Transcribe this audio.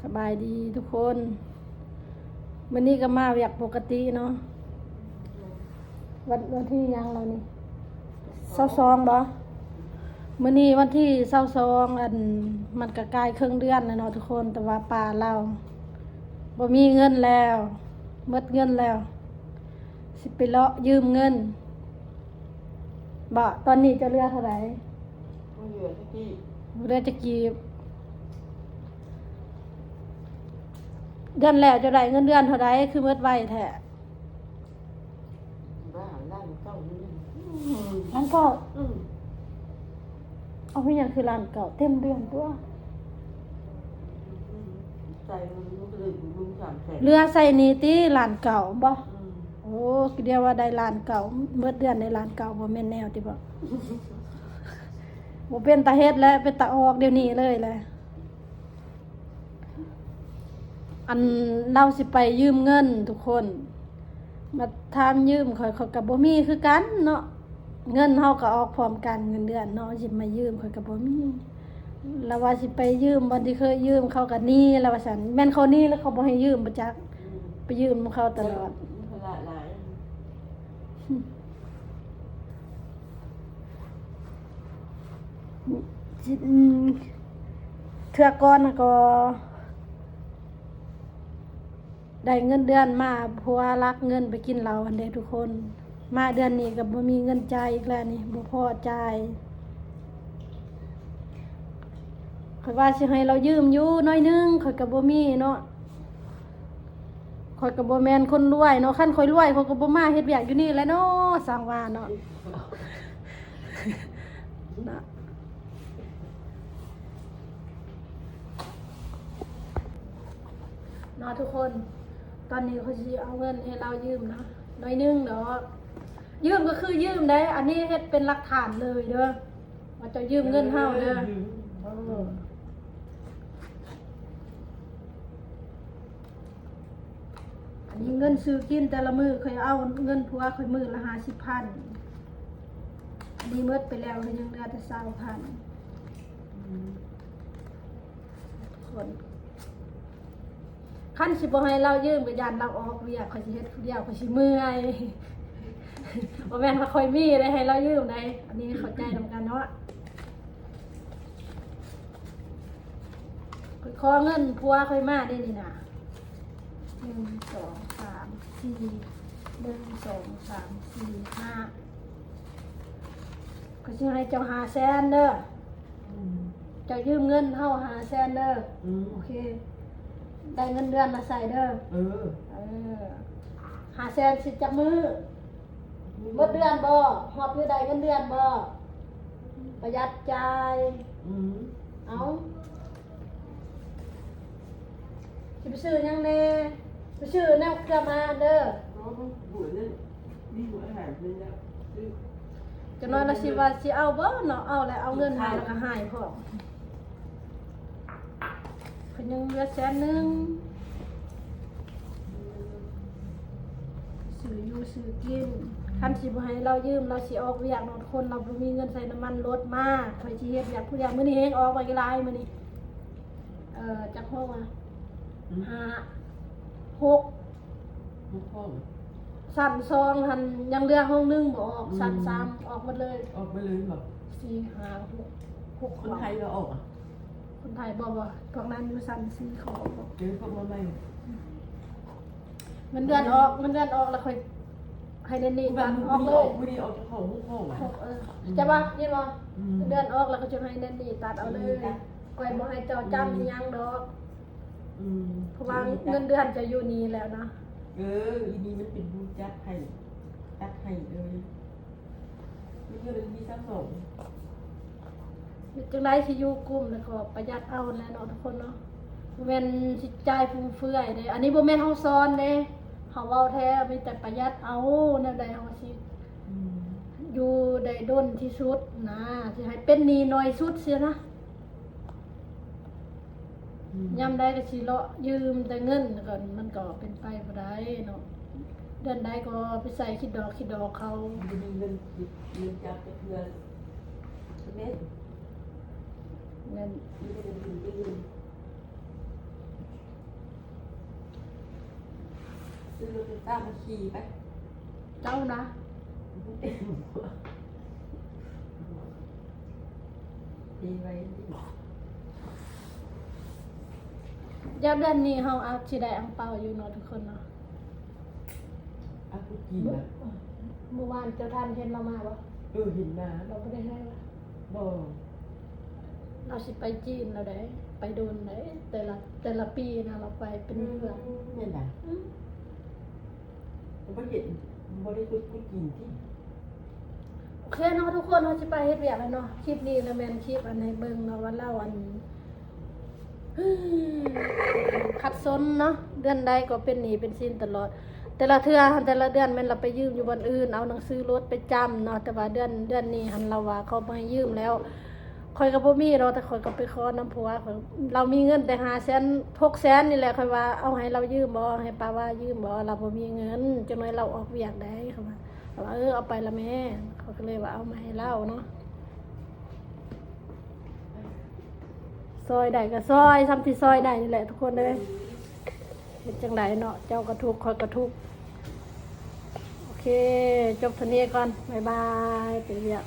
ສະບາຍດີທຸກຄົນ ມື້ນີ້ກໍມາວຽກປົກກະຕິເນາະ. ວັນ ວັນທີຫຍັງແລ້ວນີ້? ຊາວສອງບໍ? ມື້ນີ້ວັນທີຊາວສອງ ອັນ ມັນກໍກາຍເຄິ່ງເດືອນແລ້ວເນາະທຸກຄົນ ແຕ່ວ່າປ້າລາວບໍ່ມີເງິນແລ້ວ ໝົດເງິນແລ້ວ ຊິໄປເລາະຢືມເງິນ. ບໍ່ ຕອນນີ້ເຈົ້າເຫຼືອເທົ່າໃດ? ບໍ່ເຫຼືອຈັກກີບ ບໍ່ເຫຼືອຈັກກີບ. ເດືອນແລ້ວເຈົ້າໄດ້ເງິນເດືອນເທົ່າໃດ ຄືໝົດໄວແທ້? ບ້າ ລ້ານເກົ້າ ລ້ານເກົ້າ? ອືມ ເອົາ ມີຫຍັງຄືລ້ານເກົ້າ ເຕັມເດືອນຕົວະ. ອືມ ໃສ່ມັນກໍເລີຍບໍ່ເຖິງສາມແສນ ເຫຼືອໃຊ້ໜີ້ຕິ ລ້ານເກົ້າບໍ? ອືມ ໂອ້ ຄືດຽວວ່າໄດ້ລ້ານເກົ້າ ເບິດເດືອນໄດ້ລ້ານເກົ້າ ບໍ່ແມ່ນແນວຕິບໍ? ບໍ່ເປັນຕາເຮັດແລ້ວ ເປັນຕາອອກດຽວນີ້ເລີຍແຫຼະ. ອັນລາວຊິໄປຢືມເງິນທຸກຄົນ ມາຖາມຢືມຂ້ອຍ ຂ້ອຍກໍບໍ່ມີຄືກັນເນາະ. ເງິນເຮົາກໍອອກພ້ອມກັນ ເງິນເດືອນເນາະ ຊິມາຢືມຂ້ອຍກໍບໍ່ມີ. ລາວວ່າຊິໄປຢືມບ່ອນທີ່ເຄີຍຢືມ ເຂົາກໍໜີ ລາວວ່າຊັ້ນ. ແມ່ນເຂົາໜີ ຫຼືເຂົາບໍ່ໃຫ້ຢືມບໍ່ຈັກ ໄປຢືມນຳເຂົາຕະຫຼອດ. ເທື່ອກ່ອນກໍໄດ້ເງິນເດືອນມາ ຜົວລັກເງິນໄປກິນເຫຼົ້າຫັ້ນເດ້ທຸກຄົນ. ມາເດືອນນີ້ກໍບໍ່ມີເງິນຈ່າຍອີກແລ້ວນີ້ ບໍ່ພໍຈ່າຍ. ຂ້ອຍວ່າຊິໃຫ້ລາວຢືມຢູ່ໜ້ອຍໜຶ່ງ ຂ້ອຍກໍບໍ່ມີເນາະ. ຂ້ອຍກໍບໍ່ແມ່ນຄົນລວຍເນາະ ຄັນຂ້ອຍລວຍ ຂ້ອຍກໍບໍ່ມາເຮັດວຽກຢູ່ນີ້ແຫຼະເນາະ ຊ່າງວ່າເນາະ ເນາະ ເນາະທຸກຄົນ. ຕອນນີ້ຂ້ອຍຊິເອົາເງິນໃຫ້ລາວຢືມເນາະ ໜ້ອຍໜຶ່ງດອກ ຢືມກໍຄືຢືມໄດ໋ ອັນນີ້ເຮັດເປັນຫຼັກຖານເລີຍເດີ ວ່າເຈົ້າຢືມເງິນເຮົາເດີ. ເອີ ຢືມ ເອີ ອັນນີ້ເງິນຊື້ກິນແຕ່ລະມື້ ຂ້ອຍເອົາເງິນຜົວຂ້ອຍມື້ລະຫ້າສິບພັນ ອັນນີ້ໝົດໄປແລ້ວ ກໍຍັງເຫຼືອແຕ່ຊາວພັນ. ອືມ ຄົນ ຄັນຊິບໍ່ໃຫ້ລາວຢືມ ກໍຢ້ານລາວອອກວຽກ ຂ້ອຍຊິເຮັດຜູ້ດຽວ ຂ້ອຍຊິເມື່ອຍ. ບໍ່ແມ່ນວ່າຂ້ອຍມີໄດ້ໃຫ້ລາວຢືມໄດ໋ ອັນນີ້ເຂົ້າໃຈນຳກັນເນາະ. ຂ້ອຍຂໍເງິນຜົວຂ້ອຍມາເດ້ນີ້ນະ ໜຶ່ງ ສອງ ສາມ ສີ່ ໜຶ່ງ ສອງ ສາມ ສີ່ ຫ້າ ຂ້ອຍຊິໃຫ້ເຈົ້າຫ້າແສນເດີ. ອືມ ເຈົ້າຢືມເງິນເຮົາຫ້າແສນເດີ. ອືມ ໂອເຄ ໄດ້ເງິນເດືອນມາໃຊ້ເດີ. ເອີ ເອີ ຫ້າແສນຊິຈັກມື້? ໝົດເດືອນບໍ່? ຮອດມື້ໄດ້ເງິນເດືອນບໍ່? ປະຢັດຈ່າຍ. ອືມ ເອົາ ຊິໄປຊື້ຫຍັງແດ່? ໄປຊື້ແນວເຄື່ອງອາຫານເດີ. ຈັກໜ້ອຍລະຊິວ່າຊິເອົາບໍ່ເນາະ? ເອົາແລ້ວເອົາເງິນມາແລ້ວກໍຫາຍພ້ອມ. ເພິ່ນຍັງເຫຼືອແສນໜຶ່ງ ຊື້ຢູ່ຊື້ກິນ. ຄັນຊິບໍ່ໃຫ້ລາວຢືມ ລາວຊິອອກວຽກເນາະ ຄົນລາວບໍ່ມີເງິນໃສ່ນ້ຳມັນລົດມາ. ຂ້ອຍຊິເຮັດວຽກຜູ້ດຽວ. ມື້ນີ້ແຮງອອກມາຫຼາຍມື້ນີ້. ເອີ ຈັກຫ້ອງອະ? ອືມ ຫ້າ ຫົກ ຫົກຫ້ອງ. ຊັ້ນສອງຫັ້ນຍັງເຫຼືອຫ້ອງໜຶ່ງບໍ່ອອກ. ອືມ ຊັ້ນສາມອອກໝົດເລີຍ. ອອກໝົດເລີຍບໍ? ສີ່ ຫ້າ ຫົກ ຫົກຫ້ອງ. ຄົນໄທລາວອອກອະ? ຄົນໄທບໍ່ ບໍ່ ພວກນັ້ນຢູ່ຊັ້ນສີ່ ເຂົາອອກ. ເອີ ພວກມາໃໝ່. ເງິນເດືອນອອກ ເງິນເດືອນອອກແລ້ວຂ້ອຍໃຫ້ແນນນີຕັດອອກເລີຍ. ມື້ນີ້ອອກຈາກຫ້ອງ ຫົກຫ້ອງ. ເອີ ອືມ ຈະວ່ານີ້ບໍ່? ອືມ ເງິນເດືອນອອກແລ້ວຂ້ອຍຈະໃຫ້ແນນນີຕັດເອົາເລີຍ. ຂ້ອຍບໍ່ໃຫ້ເຈົ້າຈ້ຳອີ່ຫຍັງດອກ. ອືມ ເພາະວ່າເງິນເດືອນຈະຢູ່ນີ້ແລ້ວນະ. ເອີ ອີ່ນີ້ມັນເປັນຜູ້ຈັດໃຫ້ ຕັດໃຫ້ເລີຍ. ມີເງິນມີຊາວສອງ. ເຮັດຈັ່ງໃດຊິຢູ່ກຸ່ມ ແລ້ວກໍປະຢັດເອົາແຫຼະເນາະທຸກຄົນເນາະ. ບໍ່ແມ່ນຊິຈ່າຍຟຸມເຟືອຍເດ້. ອັນນີ້ບໍ່ແມ່ນເຮົາສອນເດ້ ເຮົາເວົ້າແທ້. ມີແຕ່ປະຢັດເອົາ ແນວໃດເຮົາຊິ ອືມ ຢູ່ໄດ້ດົນທີ່ສຸດນະ. ຊິໃຫ້ເປັນໜີ້ໜ້ອຍສຸດຊີ້ນະ. ອືມ ຍາມໃດກໍຊິເລາະຢືມແຕ່ເງິນ ກໍມັນກໍເປັນໄປບໍ່ໄດ້ເນາະ. ເດືອນໃດກໍໄປໃສ່ຄິດດອກ ຄິດດອກເຂົາ. ບໍ່ມີເງິນ ເງິນຈັບຈັກເທື່ອ. ແມ່ນ ແມ່ນ ມີແຕ່ເງິນກິນເງິນ. ຊື້ລົດໄຟຟ້າມາຂີ່ໄປ. ເຈົ້ານະ ດີໄວ້ ດຽວເດືອນນີ້ເຮົາອາດຊິໄດ້ອັງເປົາຢູ່ເນາະທຸກຄົນເນາະ. ອາ ຜູ້ຈີນນະ ມື້ວານເຈົ້າທ່ານເຫັນລາວມາບໍ່? ເອີ ເຫັນມາ. ລາວບໍ່ໄດ້ໃຫ້ວະ? ບໍ່. ລາວຊິໄປຈີນແລ້ວເດ້ ໄປດົນເດ້ ແຕ່ລະ ແຕ່ລະປີນະ ລາວໄປເປັນເດືອນ. ອືມ ແມ່ນລະ. ອືມ ບໍ່ເຫັນ ບໍ່ໄດ້ກຸດ ກຸດຈີນຕິ. ໂອເຄເນາະທຸກຄົນ ເຮົາຊິໄປເຮັດວຽກແລ້ວເນາະ. ຄລິບນີ້ລະແມ່ນຄລິບອັນໃຫ້ເບິ່ງເນາະ ວ່າລາວອັນ ຂັດສົນເນາະ ເດືອນໃດກໍເປັນໜີ້ເປັນສິນຕະຫຼອດ. ແຕ່ລະເທື່ອ ແຕ່ລະເດືອນແມ່ນລາວໄປຢືມຢູ່ບ່ອນອື່ນ ເອົາໜັງສືລົດໄປຈຳເນາະ. ແຕ່ວ່າເດືອນ ເດືອນນີ້ຫັ້ນລາວວ່າເຂົາບໍ່ໃຫ້ຢືມແລ້ວ. ຂ້ອຍກໍບໍ່ມີດອກ ແຕ່ຂ້ອຍກໍໄປຂໍນຳຜົວຂ້ອຍ ລາວມີເງິນແຕ່ຫ້າແສນ ຫົກແສນນີ້ແຫຼະ. ຂ້ອຍວ່າເອົາໃຫ້ລາວຢືມບໍ່ ໃຫ້ປ້າວ່າຢືມບໍ່ ລາວບໍ່ມີເງິນ ຈັກໜ້ອຍລາວອອກວຽກໃດ໋ ເຂົາວ່າ. ລາວວ່າ ເອີ ເອົາໄປລະແມ່. ຂ້ອຍກໍເລີຍວ່າເອົາມາໃຫ້ລາວເນາະ. ຊ່ອຍໄດ້ກໍຊ່ອຍ ສ່ຳທີ່ຊ່ອຍໄດ້ນີ້ແຫຼະທຸກຄົນເອີຍ. ເຮັດຈັ່ງໃດເນາະ ເຈົ້າກໍທຸກ ຂ້ອຍກໍທຸກ. ໂອເຄ ຈົບເທົ່ານີ້ກ່ອນ ບາຍບາຍ ໄປວຽກ.